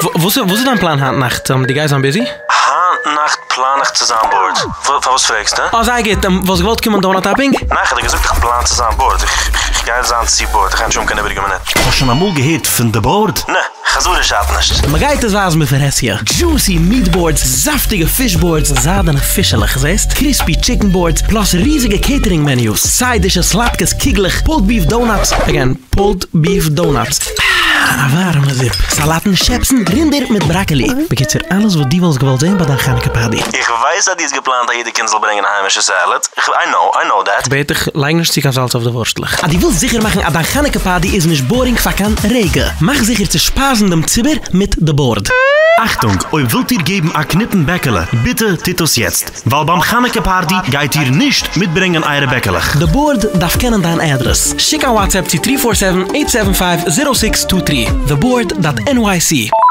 וואס איז דיין פלאן היינט נאכט? דו גייסט זיין ביזי? היינט נאכט פלאן איך צו זיין בארד. פארוואס פרעגסטו? אה זייער גוט, וואלסט געוואלט קומען דאונאט האפינג? ניין כ'האב דיר געזאגט איך פלאן צו זיין בארד, איך גיי זיין צו בארד, איך גיי נישט האבן קיין איבעריגע מינוט. האסט שוין אמאל געהערט פון די בארד? נע, חזרה שאדט נישט. מ'גייט עס ווייזן בפרהסיא. דזשוסי מיעט בארדס, זאפטיגע פיש בארדס, זיידענע פישעלעך, זעסט? קריספי טשיקן בארדס, פלאס ריזיגע קעיטערינג מעניוס, סייד דישעס, לאטקעס, קוגלעך, פולד ביף דאונאטס, אגעין, פולד ביף דאונאטס, אה, א ווארעמע זופ, סאלאטן, שעפסן, רינדער מיט בראקעלי. בקיצור, אלעס וואס דו וואלסט געוואלט זען ביי דיין חנוכה פארטי. איך ווייס אז דו האסט געפלאנט אז יעדע קינד זאל ברענגען א היימישע סעלעד, איי נאו, איי נאו דעט. כ'בעט דיך, לייג נישט צו קיין זאלץ אויף די ווארשטלעך. אז דו ווילסט זיכער מאכן אז דיין חנוכה פארטי איז נישט בארינג פאר קיין רגע, מאך זיכער צו שפייזן דעם ציבור מיט די בארד. אכטונג! אויב ווילט איר געבן א קניפן בעקעלע, ביטע טוט דאס יעצט, ווייל ביים חנוכה פארטי גייט איר נישט מיטברענגען אייערע בעקעלעך. די בארד דארף קענען דיין אדרעס. שיק א וואטסעפפ צו טרי פאר סעווען עיט סעווען פייוו זירא סיקס טו טרי, theboard דאט nyc.